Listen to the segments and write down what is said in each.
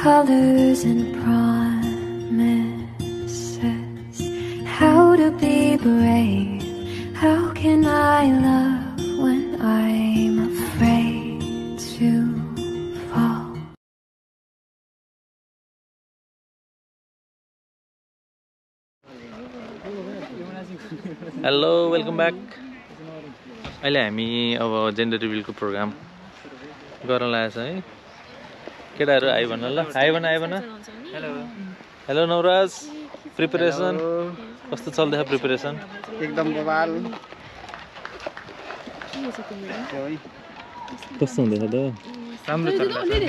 colors and promises. How to be brave? How can I love when I'm afraid to fall? Hello, welcome back. अहिले हामी अब gender रिभिलको programme गर्न लागेछ है केटाहरु आइ भन्न ल हाई भन हेलो हेलो नवराज प्रिपरेसन कस्तो चल्दै छ प्रिपरेसन एकदम बवाल कस्तो हुँदैछ त राम्रो चल्दैछ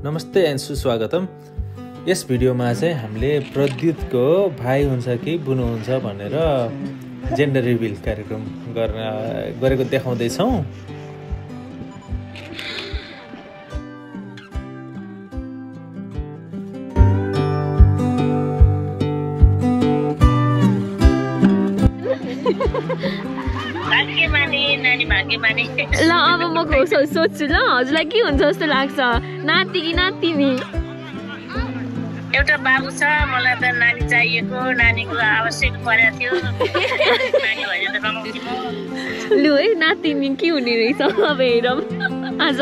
नमस्ते एन्ड सुस्वागतम यस भिडियोमा चाहिँ हामीले प्रद्युतको भाइ हुन्छ कि बुनु हुन्छ भनेर जेन्डर रिभिल कार्यक्रम गरेको देखाउँदै छौं ल अब म सोच्छु ल हजुरलाई के हुन्छ जस्तो लाग्छ नाति कि नातिनी एउटा बाबु छ मलाई त नानी चाहिएको नानीको आवश्यक परेको थियो नानी भए त रमाउँथे म लु है नातिनी के हुने रहेछ अब हेरौँ आज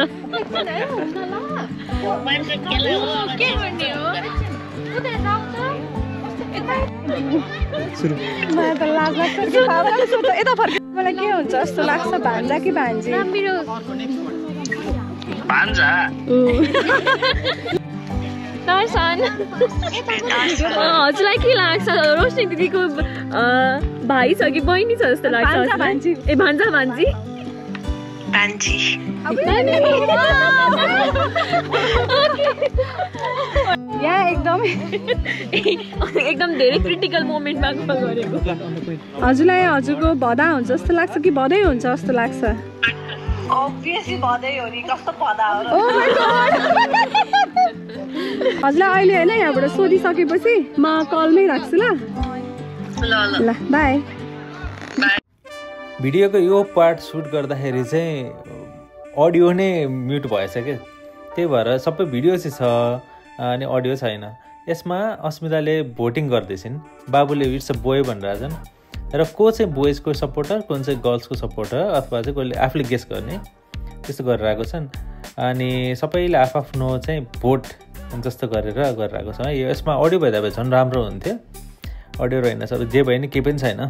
मान्छे केले हो के गर्ने हो मलाई त लाज लाग्छ यता फर्क मलाई के हुन्छ जस्तो लाग्छ भान्जा कि भान्जी मेरो भान्जा दर्शन हजुरलाई के लाग्छ रोशनी दिदीको भाइ छ कि बहिनी छ जस्तो लाग्छ भान्जा भान्जी ए भान्जा भान्जी भान्जी यहाँ एकदम धेरै क्रिटिकल मोमेन्टमा कल गरेको हजुरलाई हजुरको भदा हुन्छ जस्तो लाग्छ कि भदै हुन्छ जस्तो लाग्छ अभियसली भदै हो नि कस्तो भदा हो हजुरलाई अहिले होइन यहाँबाट सोधिसकेपछि म कलमै राख्छु ल ल बाई भिडियोको यो पार्ट सुट गर्दाखेरि चाहिँ अडियो नै म्युट भएछ के त्यही भएर सबै भिडियो चाहिँ छ अनि अडियो छैन यसमा अस्मिताले भोटिङ गर्दैछिन् बाबुले इट्स अ बोय भनिरहेछन् र को चाहिँ बोइजको सपोर्टर को चाहिँ गर्ल्सको सपोर्टर अथवा चाहिँ कसले आफूले गेस गर्ने त्यस्तो गरिरहेको छन् अनि सबैले आफ्नो चाहिँ भोट जस्तो गरिरहेको छ है यसमा अडियो भइदा भए झन् राम्रो हुन्थ्यो अडियो रहेन सब जे भयो नि केही पनि छैन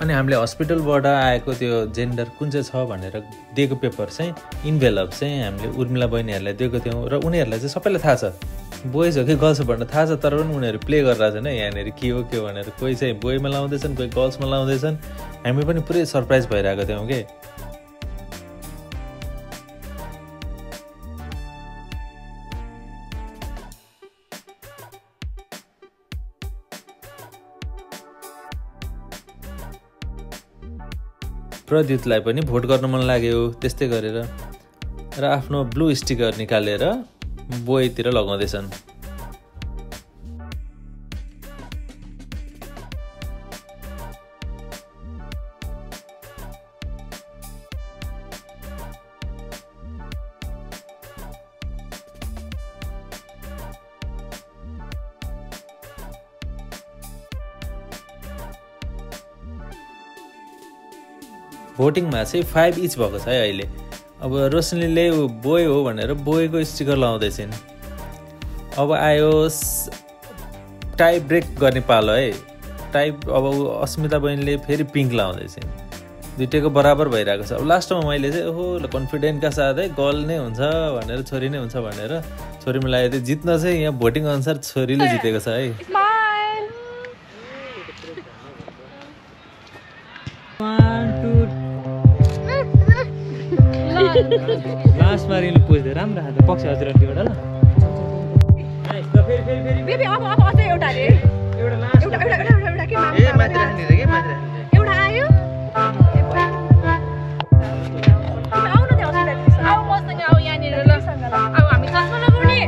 अनि हामीले हस्पिटलबाट आएको त्यो जेन्डर कुन चाहिँ छ भनेर दिएको पेपर चाहिँ इन्भेलप चाहिँ हामीले उर्मिला बहिनीहरूलाई दिएको थियौँ र उनीहरूलाई चाहिँ सबैलाई थाहा छ बोइज हो कि गर्ल्स हो भनेर थाहा छ तर पनि उनीहरू प्ले गरिरहेछन् है यहाँनिर के हो भनेर कोही चाहिँ बोयमा लाउँदैछन् कोही गर्ल्समा लाउँदैछन् हामी पनि पुरै सरप्राइज भइरहेको थियौँ कि प्रद्युतलाई पनि भोट गर्न मन लाग्यो त्यस्तै गरेर र आफ्नो ब्लू स्टिकर निकालेर बोयतिर लगाउँदैछन् भोटिङमा चाहिँ 5 इच भएको छ है अहिले अब रोशनीले बोय हो भनेर बोयको स्टिकर लाउँदैछिन् अब आयो टाई ब्रेक गर्ने पालो है टाई अब अस्मिता बहिनीले फेरि पिङ्क लाउँदैछिन् दुईटैको बराबर भइरहेको छ अब लास्टमा मैले चाहिँ ओहो कन्फिडेन्टका साथ है गर्ल नै हुन्छ भनेर छोरी नै हुन्छ भनेर छोरीमा लागेको थियो जित्न चाहिँ यहाँ भोटिङ अनुसार छोरीले जितेको छ है लास्ट मारिनु पुज्दै राम्रो हात पक्ष हजुर एउटा ल बेबी अब अझै एउटा रे एउटा के माथि राख्ने रे के माथि राख्ने एउटा आयो आउ न त्यहाँ अस्ति आउ मसँग आउ यहाँनिर ल आउ हामी चस्मा लगाउने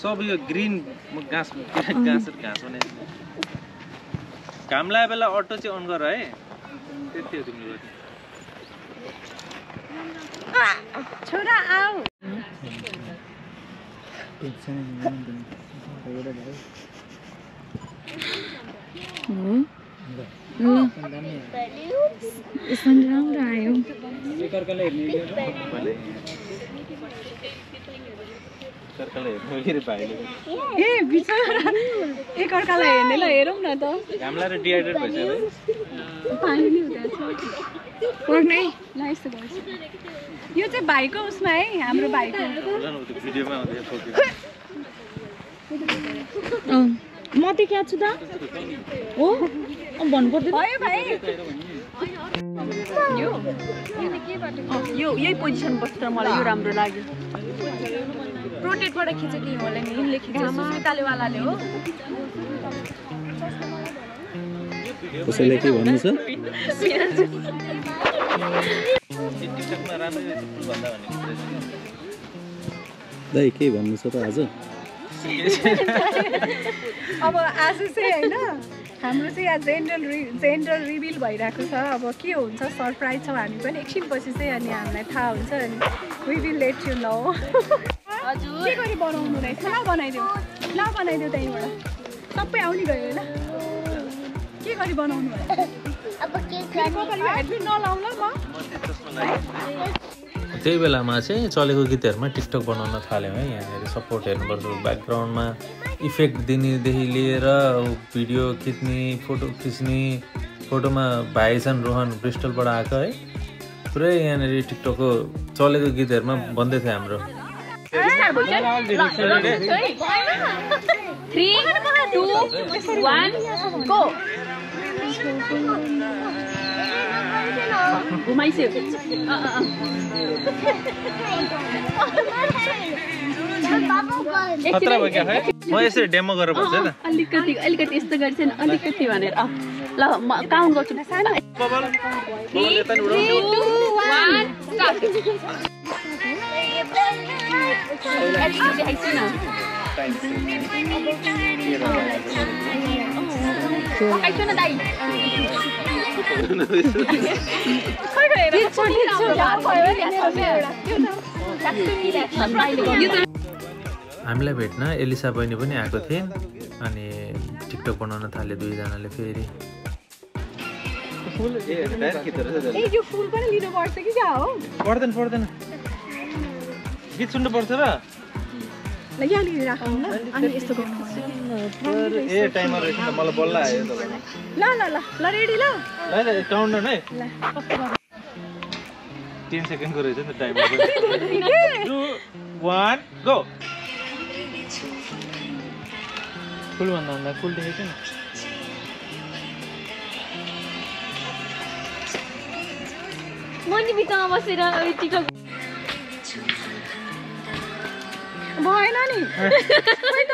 सब यो ग्रीन घाँस घाँस हुने घाम लाग्यो बेला अटो चाहिँ अन गर है त्यति हो तिम्रो छोरा आऊ राम्रो आयो ए बिचरा एकअर्कालाई हेर्ने ल हेरौँ न त घामलाई डिहाइड्रेट भइसक्यो पानी नि हुँदैछ पर्ने ल यस्तो गर्छ यो चाहिँ भाइको उसमा है हाम्रो भाइको भिडियोमा आउँदै म त क्या छु त हो भन्नु पर्दैन भयो भाइ यो यही पोजिसन बस्छ मलाई यो राम्रो लाग्यो प्रोटेक्टबाट खिचेको हिँड्ने हिँड्ले खिचेको सुस्मिताले वालाले हो कसैले के भन्नु छ दाइ के भन्नु छ त आज अब आज चाहिँ होइन हाम्रो चाहिँ यहाँ जेन्डर रिभिल भइरहेको छ अब के हुन्छ सरप्राइज छ हामी पनि एकछिनपछि चाहिँ अनि हामीलाई थाहा हुन्छ अनि we will let you know हजुर के गरी बनाउनु रहेछ ल बनाइदेऊ त्यहीँबाट सबै आउने गयो होइन के गरी बनाउनु अब नलाउँ ल म त्यही बेलामा चाहिँ चलेको गीतहरूमा टिकटक बनाउन थाल्यौँ है यहाँनिर सपोर्ट हेर्नुपर्छ ब्याकग्राउन्डमा इफेक्ट दिनेदेखि लिएर भिडियो खिच्ने फोटो खिच्ने फोटोमा भाइ छन् रोहन ब्रिस्टलबाट आएको है पुरै यहाँनिर टिकटकको चलेको गीतहरूमा बन्दै थियो हाम्रो 3 2 1 गो घुमाइस्यो खतरा भयो क्या है म यसरी डेमो गरेर भन्छु है त अलिकति यस्तो गर्छ नि अलिकति भनेर ल म काउन्ट गर्छु 3 2 1 स्टार्ट आइसो न दाइ हामीलाई भेट्न एलिसा बहिनी पनि आएको थिए अनि टिकटक बनाउन थाले दुईजनाले फेरि यो फुल पनि लिनु पर्छ कि क्या हो पर्दैन गीत सुन्नु पर्छ र ल यहाँनिर राखौँ ल अनि यस्तो गर्नुपर्छ ए टाइमर रहेछ मलाई बल्ल आयो तपाईँ ल रेडी ल काउन्टडाउन है 10 सेकेन्डको रहेछ नि टाइमर 2 1 गो फुल भन्दा फुल देखेको नि म नि बिचमा बसेर टिकटक भएन नि खै त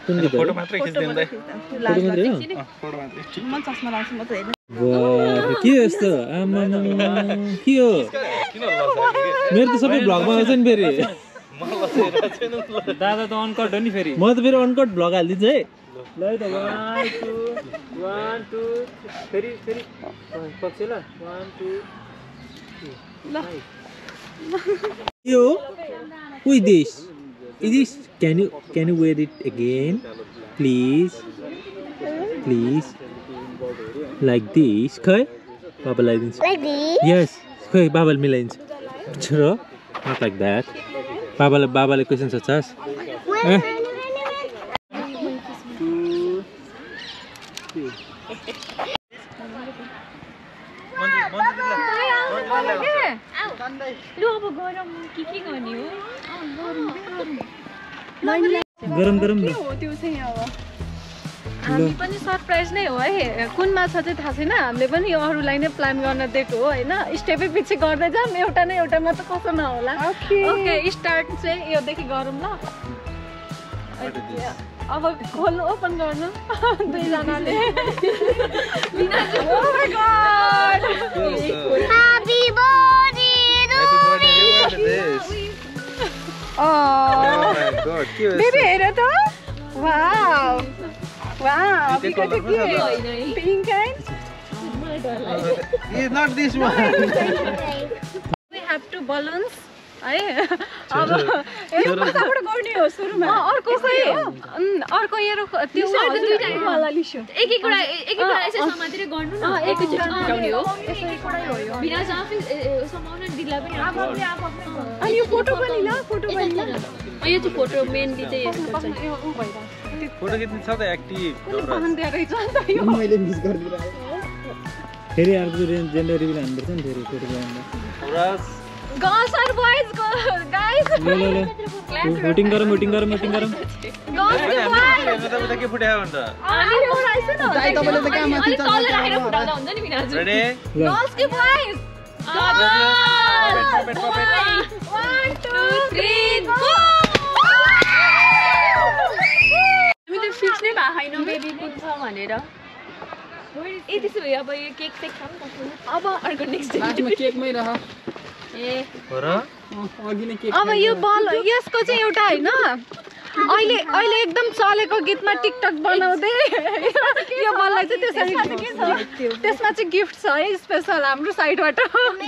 अनि फोटो मात्रै खिच्दैन दाइ फोटो मात्रै म चस्मा लाउँछु म त हेर्नु के यस्तो आमा के हो मेरो त सबै भ्लगमा आउँछ नि फेरि दादा त अनकट हो नि फेरि म त फेरि अनकट भ्लग हालिदिन्छु है ल है त 1 2 फेरि पक्ष ल 1 2 ल यो who is this can you wear it again please like this खै बाबालाई दिन्छु Like this? yes खै बाबाले मिलाइदिन्छ छोरो not like that बाबाले क्वेशन सोध्छस् गरम के हो त्यो चाहिँ अब हामी पनि सरप्राइज नै हो है कुनमा छ चाहिँ थाहा छैन हामीले पनि यो अरूलाई नै प्लान गर्न दिएको हो हैन स्टेपै पछि गर्दै जाम एउटा न एउटा मात्र कसो नहोला ओके स्टार्ट चाहिँ योदेखि गरौँ ल अब खोल्नु ओपन गर्नु दुई जनाले oh my god Happy birthday to baby हेर त वाउ बिकट के pink and It's not this one we have to balloons है अब कताबाट गर्ने हो सुरुमा अर्को चाहिँ अर्को एरो त्यो वाला लिसो एक-एकवटा यसै समातेर गर्नु न एकैचोटी उठाउने हो यसैबाटै हो यो बिना आफै समाउन दिला पनि अनि यो फोटो पनि ल फोटो पनि ल यो चाहिँ फोटो मेनली चाहिँ यसको चाहिँ फोटो खिच्नु छ त एक्टिभ भन्दै रहेछ नि त यो मैले मिस गरिदिरहेँ फेरि अर्को जेन्डर रिभिल हान्नुपर्छ नि फेरि फोटो गर्दा गर्ल्स आर बॉयज गाइस ल भोटिङ गरौँ गर्ल्स के बॉयज के फुट्यायो भन्त अनि यो राइस न दाइ तपाईले त क्या माथि अलि तल राखेर फुटाउँदा हुन्छ नि बिना रेडी गर्ल्स के बॉयज 1 2 3 गो हामी त फिक्स नै भएको छैन बेबी कुन छ भनेर ए त्यसो भए अब यो केक सेक खाऊँ न अब अर्को नेक्स्ट डे लास्टमा केकमै रह ए हो र अघि नै केक अब यो बल यसको चाहिँ एउटा हैन अहिले एकदम चलेको गीतमा टिकटक बनाउँदै यो बललाई चाहिँ त्यसरी त्यसमा चाहिँ गिफ्ट छ है स्पेशल हाम्रो साइडबाट अब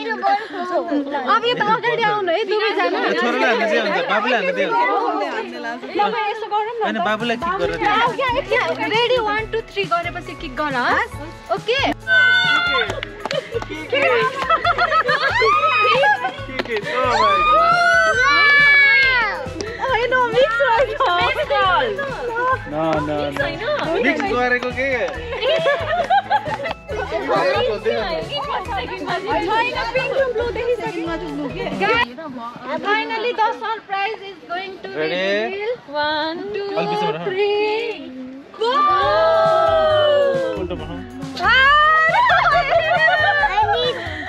यो त अगाडि आउनु है दुवैजना छोराले हान्नु चाहिँ हुन्छ बाबुले हान्नु चाहिँ हुन्छ ल यसो गरौँ न हैन बाबुलाई किक गरेर रेडी 1 2 3 गरेपछि किक गर ओके हैन मिक्स रहेछ मिक्स गरेको के Finally, the surprise is going to be revealed. 1, 2, 3, go!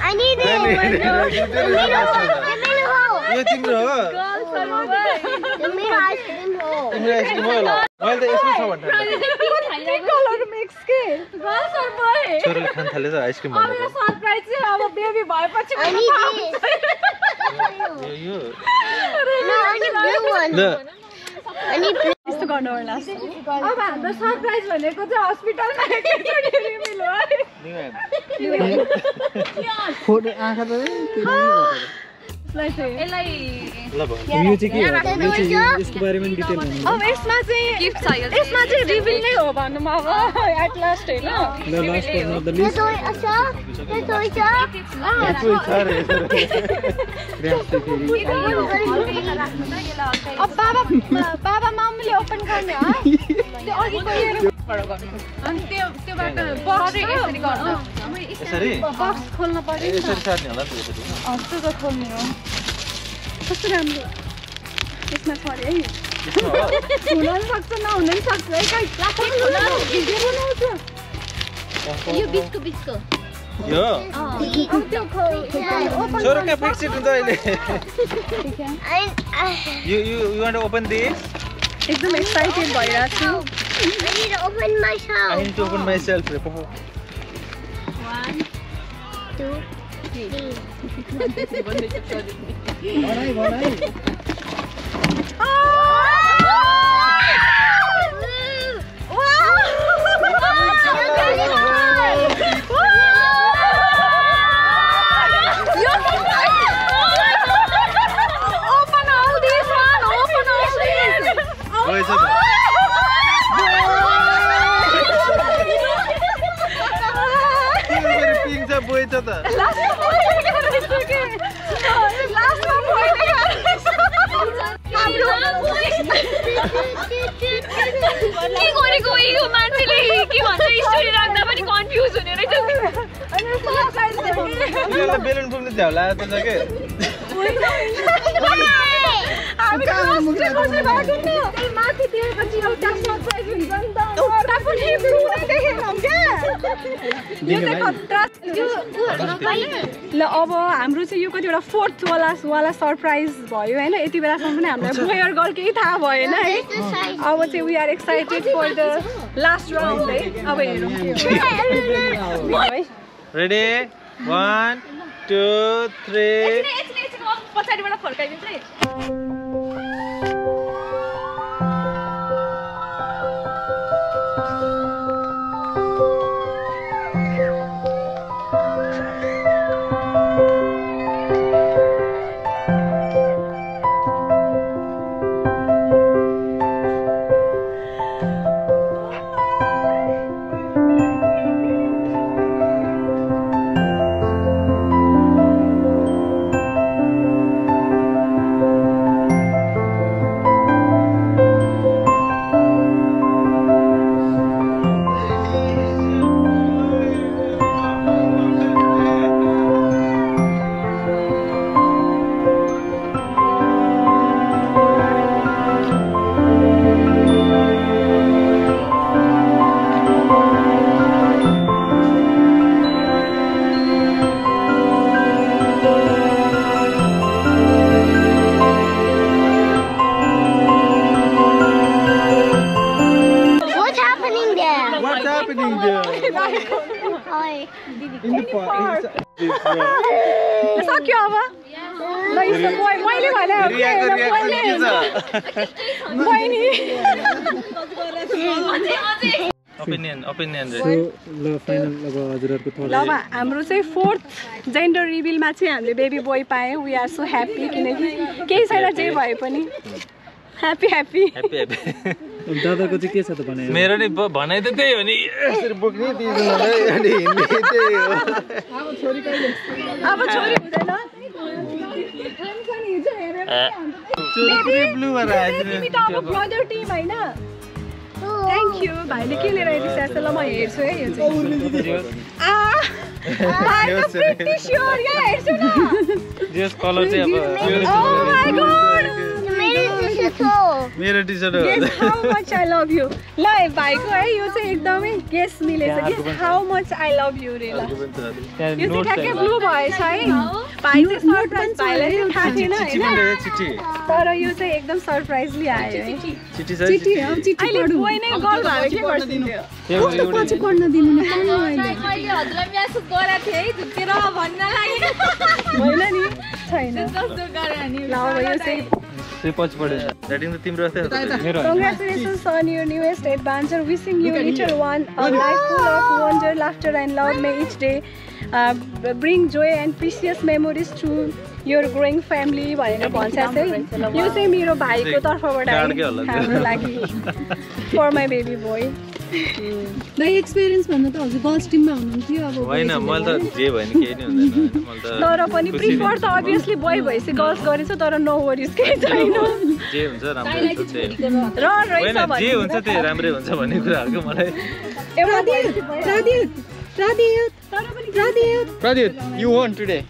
I need it. यो तिम्रो हो मेरो आइसक्रिम हो तिम्रो आइसक्रिम हो ल मैले त यसमा छ भन्थे कलर मिक्स के गर्ल्स और बॉय छोराले खान थालेछ आइसक्रिम अब यो सरप्राइज चाहिँ अब बेबी भएपछि I need this. यो No, I need blue one. ल I need blue. यस्तो गर्नु होला अब हाम्रो सरप्राइज भनेको चाहिँ हस्पिटलमा एकैचोटि रिभिल हो है फोटो आँखा त यसलाई ल भयो यो चाहिँ के हो यो चाहिँ यसको बारेमा नि डिटेल भन्नु अब यसमा चाहिँ गिफ्ट छ यसमा चाहिँ रिभिल नै हो भनौँ अब एट लास्ट हैन ल लास्ट पर्न द लिस्ट अब बाबा मम्मीले ओपन गर्ने हो त्यो अघिको अनि त्योबाट बक्स यसरी गर्नु यसरी बक्स खोल्न पर्यो नि यसरी सार्ने होला नि त त्यो त खोल्ने हो कस्तो राम्रो यसमा पऱ्यो है हुन पनि सक्छ नहुन पनि सक्छ है भिडियो बनाउँछ यो बिचको यो अब त्यो ओपन छोरो के फिक्स हुन्छ अहिले you want to open this एकदम एक्साइटेड भइरहेको छु I need to open myself. I need to open myself 1, 2, balloon पुग्नु झ्याउला त के ल अब हाम्रो चाहिँ यो कतिवटा फोर्थ वाला सरप्राइज भयो होइन यति बेलासम्म पनि हामीलाई बोय अर गर्ल केही थाहा भएन है अब चाहिँ we are excited for the last round है अब हेरौँ रेडी 1 2 3 पछाडिबाट फर्काइदिन्छ है सक्यो अब ल यसो मैले भने ल हाम्रो चाहिँ फोर्थ जेन्डर रिभिलमा चाहिँ हामीले बेबी बोय पायौँ वी आर सो ह्याप्पी किनकि केही छैन जे भए पनि ह्याप्पी ह्याप्पी दादाको चाहिँ के छ त भने मेरो नि भनाइ त त्यही हो नि यसरी बोक्ने दिनुलाई अनि हिँड्ने त्यही हो अब छोरी हुँदैन चोरी ब्लू भएर आइदिनु तिमी त अब ब्रदर टिम हैन थ्यांक यू भाइले के लिएर आइदिन्छ ल म हेर्छु है यो चाहिँ भाइ त प्रिटी स्योर या हेर्छु न जस कलर चाहिँ अब ओ माय गॉड मेरो टी-शर्ट हो how much I love you ल भाइको है यो चाहिँ एकदमै गेस मिलेछ कि how much I love you रे ल यो चाहिँ ठ्याक्कै ब्लू भएछ है भाइ चाहिँ सरप्राइज भाइलाई थाहा थिएन हैन तर यो चाहिँ एकदम सरप्राइजली आयो है चिठी पढ्नु बोय नै गर्ल भए के गर्दिनु कस्तो पछि पढ्न दिनु न पढ्नु अहिले हजुरलाई मेसेज गरेको थिए है झुकेर भन्न लाग्यो होइन नि छैन कस्तो गरे नि ल अब यो चाहिँ पछि पढ्यो रेटिङ त तिम्रो थियो मेरो Congratulations on your newest adventure. Wishing you little one a life full of wonder, laughter and love. May each day bring joy and precious memories to your growing family. भनेर भन्छ चाहिँ यो चाहिँ मेरो भाइको तर्फबाट हाम्रो लागि for my baby boy. ल एक्सपिरियन्स भन्नु त हजुर गर्ल्स टिममा हुनुहुन्थ्यो अब हैन मैले त जे भयो नि केही नि हुँदैन मैले त तर पनि प्रिफर त obviously boy भएपछि गर्ल्स गरेछ तर नो वरिज केही छैन जे हुन्छ राम्रो हुन्छ त्यही र रहेछ भने जे हुन्छ त्यही राम्रै हुन्छ भन्ने कुरा हो मलाई Pradyut, you won today.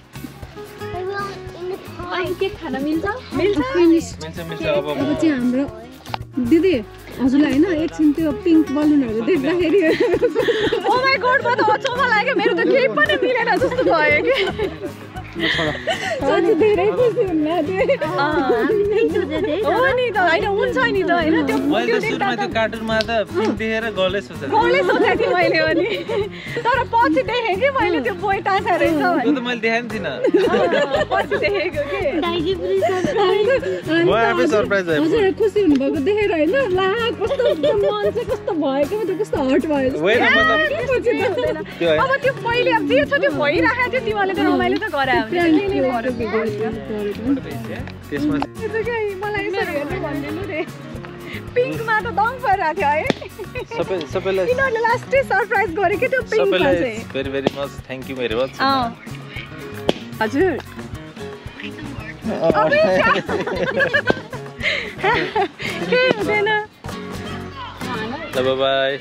के खाना मिल्छ मिल्छ मिल्छ अब चाहिँ हाम्रो दिदी हजुरलाई हैन एकछिन त्यो पिङ्क बलुनहरु देख्दाखेरि ओ माय गॉड म त अचम्म लाग्यो मेरो त केही पनि मिलेन जस्तो भयो कि साँच्चै धेरै खुसी हुन्न थियो हो नि त होइन हुन्छ नि त होइन त्यो मैले त सुरुमा त्यो कार्टुनमा त पिङ्क देखेर गलै सोचेको गलै सोचेको थिएँ मैले पनि तर पछि देखेँ कि मैले त्यो बोय टाँसा रहेछ त्यो त मैले देखाएको थिइनँ पछि देखेको कि म आफै सरप्राइज भएँ हजुर खुसी हुनुभएको देखेर होइन ला कस्तो मन चाहिँ कस्तो भएको त्यो कस्तो हर्ट भयो होइन त्यो अब त्यो पहिले अब जे छ त्यो भइराखेको थियो तिमीहरूले त रमाइलो त गरायो त्यसमा मलाई यसरी हेर्नु भनिदिनु रे पिङ्कमा त दङ परिरहेको थियो है सबैलाई तिनीहरूले लास्टै सरप्राइज गरे कि त्यो पिङ्कमा सबैलाई चाहिँ very very much thank you very much हजुर केही हुँदैन बाई